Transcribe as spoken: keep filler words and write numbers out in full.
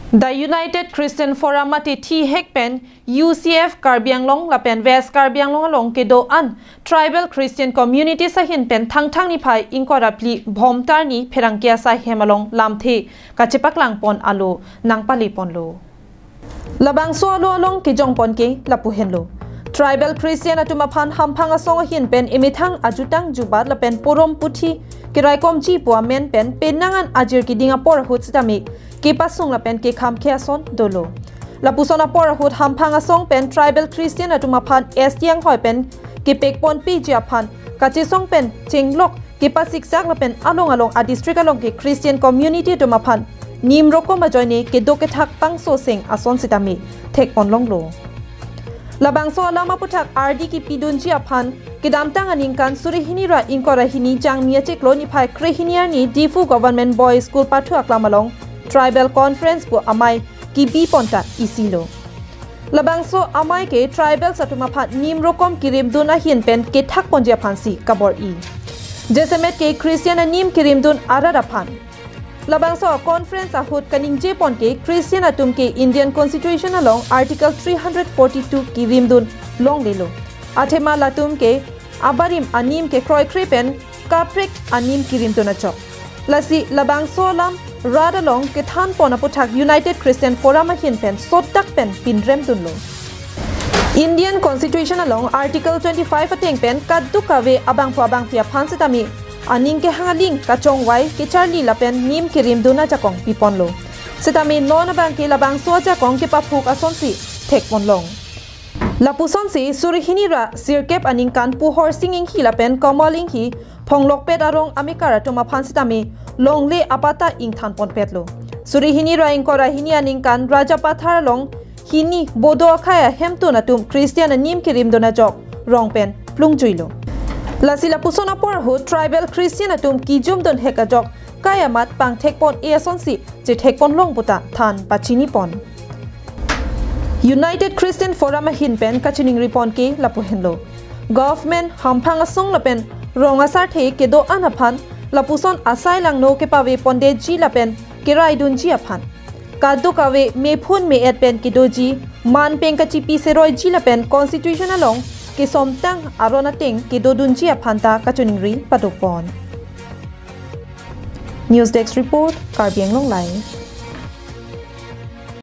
The United Christian Forum mate thihek pen U C F Karbi Anglong lapen West Karbi Anglong along kedo-an tribal Christian communities ahin pen Thangthang niphai ingkoi ra phli Bhomtar ni pherangke asai hem along lamthe kachepaklang pon alo nangpale ponlo. Labangso alo along kejong pon ke lapu henlo. Tribal Christian atum aphan hamphang asong ahin pen emethang ajutang jubat lapen porom puthi keraikomji pu amen pen penang an ajir keding apor ahut sitame kepasung lapen kekhamkhe ason dolo. Lapuson apor ahut hamphang asong pen tribal Christian atum aphan S T anghoi pen kepek ponpeji aphan kachesong pen chenglok kepasiksak lapen along along a district along ke Christian community atum aphan nim rokom ajoine kedo kethak pangso seng ason sitame thek pon longlo. Labangso alam aputhak ardi kepidunji aphan kedamtang aningkan suri hini ra ingkoi ra hini Jangmi achiklo niphai krehini arni Diphu Government Boys School pathu aklam along Tribal Conference pu amei kebi pon ta isilo. Labangso amei ke tribals atum aphan nim rokom kirimdun ahin pen kethak ponji aphansi kabor-i. Jasemet ke Christian anim kirimdun arat aphan. Labangso conference ahut kaningje pon ke Christian atum ke Indian Constitution along Article three hundred forty-two kirimdun longlelo. Athema latum ke abarim anim kekroikre pen kaprek anim kirimdun ajok. Lasi labangso alam rat along kethan pon aputhak United Christian Forum ahin pen sodak pen pinrem dunlo. Indian Constitution along Article twenty-five ateng pen kadokave abangphu abangphi aphan sitame aning kehang aling kachongvai kecharli lapen nim kirimdun ajakong piponlo. Sitame non abang ke labangso ajakong kepaphuk asonsi thek pon long. Lapusonsi suri hini ra sirkep aningkan Puhorsing Inghi lapen Kamal Inghi Phonglokpet arong amekar atum aphan sitame longle apata ingthan ponpetlo. Suri hini ra ingkoi ra hini aningkan Rajapathar along hini Bodo akhei ahemtun atum Christian anim kirimdun ajok rong pen plungjuilo. Lasi lapuson apor ahut tribal Christian atum kijumdun hek ajok kai amat pangthek pon-e asonsi chethek pon long puta than pachini pon. United Christian Forum ahin pen kachiningri pon ke lapu henlo. Government hamphang asong lapen rong asarthe kedo-an aphan lapuson asai langno kepave pondeji lapen keraidunji aphan. Kadokave mephun me-et pen kedoji, man pen kachipi seroiji lapen Constitution along kesomtang aron ateng kedodunji aphan ta kachiningri padopon. News Desk Report, Karbi Anglong Live.